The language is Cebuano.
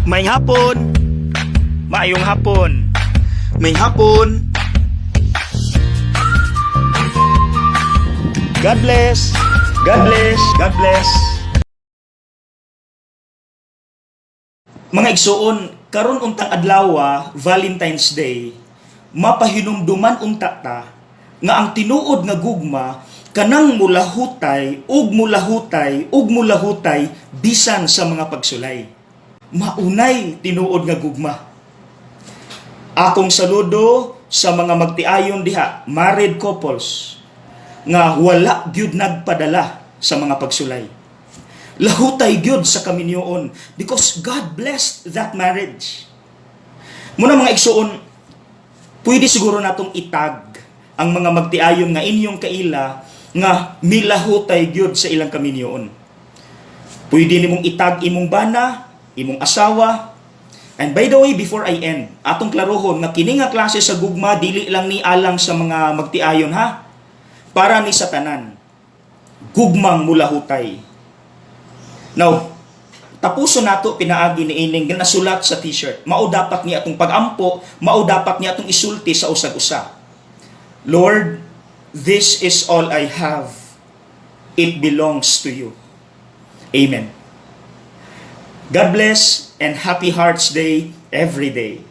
Maayong hapon. Maayong hapon. Maayong hapon. God bless. God bless. God bless. Mga igsuon, karon untang adlaw, Valentine's Day, mapahinumduman unta ta nga ang tinuod nga gugma kanang mulahutay ug mulahutay ug mulahutay bisan sa mga pagsulay. Maunay tinuod nga gugma. Akong saludo sa mga magtiayon diha, married couples, nga wala gyud nagpadala sa mga pagsulay. Lahutay gyud sa kaminyoon because God blessed that marriage. Muna, mga igsuon, pwede siguro natong itag ang mga magtiayon nga inyong kaila nga milahutay gyud sa ilang kaminyoon. Pwede nimong itag imong bana, imong asawa. And by the way, before I end, atong klarohon nga kini nga klase sa gugma dili lang ni alang sa mga magtiayon ha. Para ni sa tanan. Gugmang mulahutay. Now, tapuson nato pinaagi ni ining nasulat sa T-shirt. Mao dapat ni atong pagampo, mao dapat ni atong isulti sa usag-usa. "Lord, this is all I have. It belongs to you." Amen. God bless and happy Hearts Day every day.